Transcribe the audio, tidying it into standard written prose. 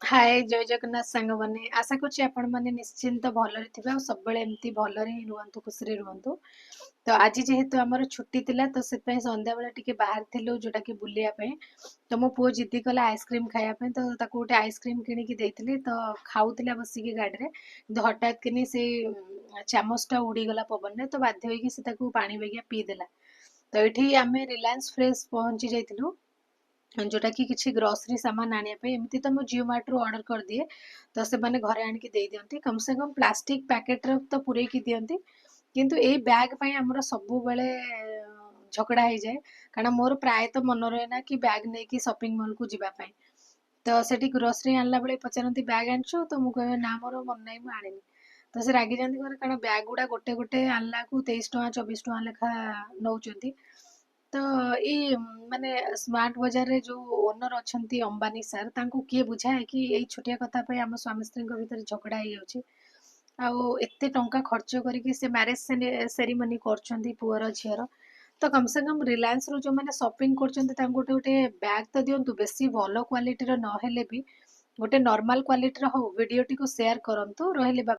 ହାଏ, ଜୟ ଜଗନ୍ନାଥ ସାଙ୍ଗମାନେ। ଆଶା କରୁଛି ଆପଣମାନେ ନିଶ୍ଚିନ୍ତ ଭଲରେ ଥିବେ ଆଉ ସବୁବେଳେ ଏମିତି ଭଲରେ ହିଁ ରୁହନ୍ତୁ, ଖୁସିରେ ରୁହନ୍ତୁ। ତ ଆଜି ଯେହେତୁ ଆମର ଛୁଟି ଥିଲା, ତ ସେଥିପାଇଁ ସନ୍ଧ୍ୟାବେଳେ ଟିକେ ବାହାରିଥିଲୁ ଯୋଉଟାକି ବୁଲିବା ପାଇଁ। ତ ମୋ ପୁଅ ଜିଦ୍ଦି କଲା ଆଇସ୍କ୍ରିମ୍ ଖାଇବା ପାଇଁ, ତ ତାକୁ ଗୋଟେ ଆଇସ୍କ୍ରିମ୍ କିଣିକି ଦେଇଥିଲି। ତ ଖାଉଥିଲା ବସିକି ଗାଡ଼ିରେ, କିନ୍ତୁ ହଠାତ୍ କିନି ସେଇ ଚାମଚଟା ଉଡ଼ିଗଲା ପବନରେ, ତ ବାଧ୍ୟ ହେଇକି ସେ ତାକୁ ପାଣି ବାଗିଆ ପିଇଦେଲା। ତ ଏଇଠି ଆମେ ରିଲାଏନ୍ସ ଫ୍ରେଶ୍ ପହଞ୍ଚି ଯାଇଥିଲୁ, ଯୋଉଟାକି କିଛି ଗ୍ରସରୀ ସାମାନ ଆଣିବା ପାଇଁ। ଏମିତି ତ ମୁଁ ଜିଓ ମାର୍ଟରୁ ଅର୍ଡ଼ର କରିଦିଏ, ତ ସେମାନେ ଘରେ ଆଣିକି ଦେଇଦିଅନ୍ତି। କମ୍ ସେ କମ୍ ପ୍ଲାଷ୍ଟିକ୍ ପ୍ୟାକେଟରେ ତ ପୂରେଇକି ଦିଅନ୍ତି। କିନ୍ତୁ ଏଇ ବ୍ୟାଗ୍ ପାଇଁ ଆମର ସବୁବେଳେ ଝଗଡ଼ା ହେଇଯାଏ, କାରଣ ମୋର ପ୍ରାୟତଃ ମନ ରହେ ନା କି ବ୍ୟାଗ୍ ନେଇକି ସପିଂ ମଲ୍କୁ ଯିବା ପାଇଁ। ତ ସେଠି ଗ୍ରୋସରୀ ଆଣିଲା ବେଳେ ପଚାରନ୍ତି, ବ୍ୟାଗ୍ ଆଣିଛୁ? ତ ମୁଁ କହିବି, ନା, ମୋର ମନେ ନାହିଁ, ମୁଁ ଆଣିନି। ତ ସେ ରାଗିଯାଆନ୍ତି ଘରେ, କାରଣ ବ୍ୟାଗ୍ ଗୁଡ଼ା ଗୋଟେ ଗୋଟେ ଆଣିଲାକୁ 23 ଟଙ୍କା, 24 ଟଙ୍କା ଲେଖା ନେଉଛନ୍ତି। ତ ଏଇ ମାନେ ସ୍ମାର୍ଟ ବଜାରରେ ଯୋଉ ଓନର ଅଛନ୍ତି ଅମ୍ବାନୀ ସାର୍, ତାଙ୍କୁ କିଏ ବୁଝାଏ କି ଏଇ ଛୋଟିଆ କଥା ପାଇଁ ଆମ ସ୍ୱାମୀ ସ୍ତ୍ରୀଙ୍କ ଭିତରେ ଝଗଡ଼ା ହେଇଯାଉଛି। ଆଉ ଏତେ ଟଙ୍କା ଖର୍ଚ୍ଚ କରିକି ସେ ମ୍ୟାରେଜ୍ ସେରିମନି କରୁଛନ୍ତି ପୁଅର ଝିଅର, ତ କମ୍ ସେ କମ୍ ରିଲାଏନ୍ସରୁ ଯେଉଁମାନେ ସପିଂ କରୁଛନ୍ତି ତାଙ୍କୁ ଗୋଟେ ଗୋଟେ ବ୍ୟାଗ୍ ତ ଦିଅନ୍ତୁ। ବେଶୀ ଭଲ କ୍ୱାଲିଟିର ନହେଲେ ବି ଗୋଟେ ନର୍ମାଲ କ୍ୱାଲିଟିର ହଉ। ଭିଡ଼ିଓଟିକୁ ସେୟାର କରନ୍ତୁ। ରହିଲି।